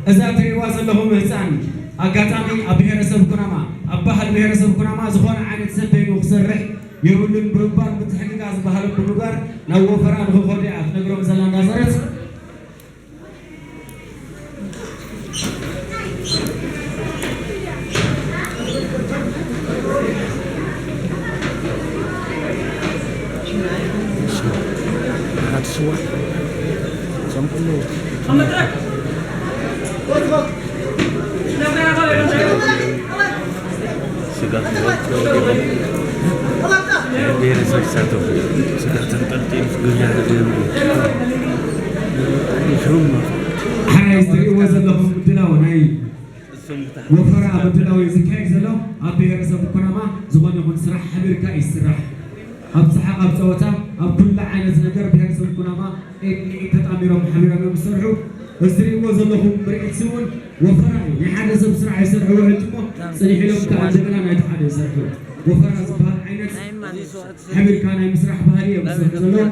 እዛ ትሪእዋ ዘለኹም ህፃን ኣጋጣሚ ኣብ ብሄረሰብ ኩናማ፣ ኣብ ባህል ብሄረሰብ ኩናማ ዝኾነ ዓይነት ሰብ ኮይኑ ክሰርሕ የብሉን ብምባል ምትሕግጋዝ ባህሎም ብምግባር ናብ ወፈራ ንኽኸዱ እያ ትነግሮም ዘላ እንዳዘረት። ስዋ እዞም ኩሉ ስጋ ብሄረሰብ ሳቶ ስጋ ተንጠልጢሉ ጉያ ተገይሩ ሓራይ ዝትሪእዎ ዘለኹም ምድላው ናይ ወፈራ ምድላው እዩ ዝካየድ ዘሎ። ኣብ ብሄረሰብ ኩናማ ዝኾነ ይኹን ስራሕ ሓቢርካ እዩ ዝስራሕ። ኣብ ሰሓቕ፣ ኣብ ፀወታ፣ ኣብ ኩሉ ዓይነት ነገር ብሄረሰብ ኩናማ ኢድ ንኢድ ተጣሚሮም ሓቢሮም እዮም ዝሰርሑ። እዚ ትሪእዎ ዘለኹም ምርኢት እውን ወፈራ እዩ። ናይ ሓደ ሰብ ስራሕ ይሰርሕዎ ሕጂ እሞ ፅንሕ ኢሎም ከዓ እንደገና ናይቲ ሓደ ይሰርሑ። ወፈራ ዝበሃል ዓይነት ሓቢርካ ናይ ምስራሕ ባህሊ እዮም ዝሰርሑ ዘለዉ።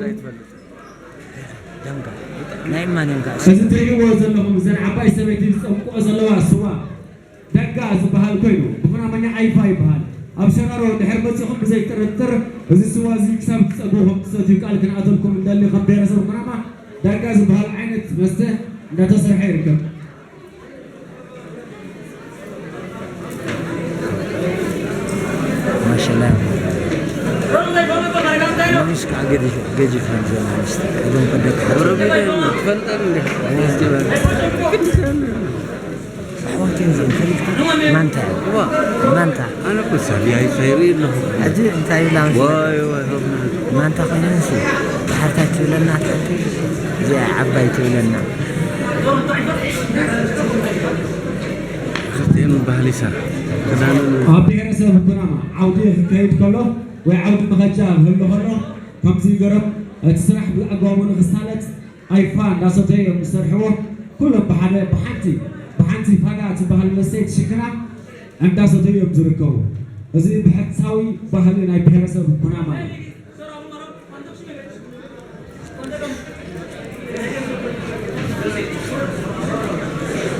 ደምካ ናይ ማን እዮም ከዓ እዚ ትሪእዎ ዘለኹም እዘን ዓባይ ሰበይቲ ዝፀምቅኦ ዘለዋ ስዋ ዳጋ ዝበሃል ኮይኑ ብኹናመኛ ዓይፋ ይበሃል። ኣብ ሸራሮ እንድሕር መፂኹም ብዘይ ጥርጥር እዚ ስዋ እዚ ክሳብ ትፀግቡ ከም ትሰትዩ ቃል ክንኣተልኩም እንደሊ ከም ብሄረሰብ ኩናማ ዳጋ ዝበሃል ዓይነት መስተ እንዳተሰርሐ ይርከብ። ማሻላ ሙሉስ ከዓ ገዲፍ ገዲፍ ነው ዘመንስት ቀደም ከደቅ ጎረቤት ትፈልጣል እንዴ? ኣሕዋት እዮም እዚኦም ፈሊጥካ ማንታ እዮም። ማንታ ኣነ እኮ ሳቢ ኣይፋይሪ ኣለኹ። ሕጂ እንታይ ይብላ መሰለካ? ዋይ ዋይ ሆም። ማንታ ኮይነንሲ ድሓርታ ትብለና ትሓንቲ እዚኣ ዓባይ ትብለና። ክልቲኤን ባህሊ ይሰርሕ ክዳንን ኣብ ብሄረሰብ ኩናማ ዓውዲ ክካየድ ከሎ ወይ ዓውዲ መኸጃ ክህሉ ከሎ ከምዚ ይገሮም እቲ ስራሕ ብኣግባቡ ንክሳለጥ ኣይፋ እንዳሰተዩ እዮም ዝሰርሕዎ። ኩሎም ብሓደ ብሓንቲ ብሓንቲ ፋጋ ትበሃል መስተይ ትሽክና እንዳሰተዩ እዮም ዝርከቡ። እዚ ብሕታዊ ባህሊ ናይ ብሄረሰብ ኩናማ እዩ።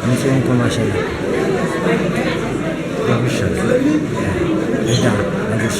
ምፅኦም ኮማሸላ ዳጉሻ ዳ ዳጉሻ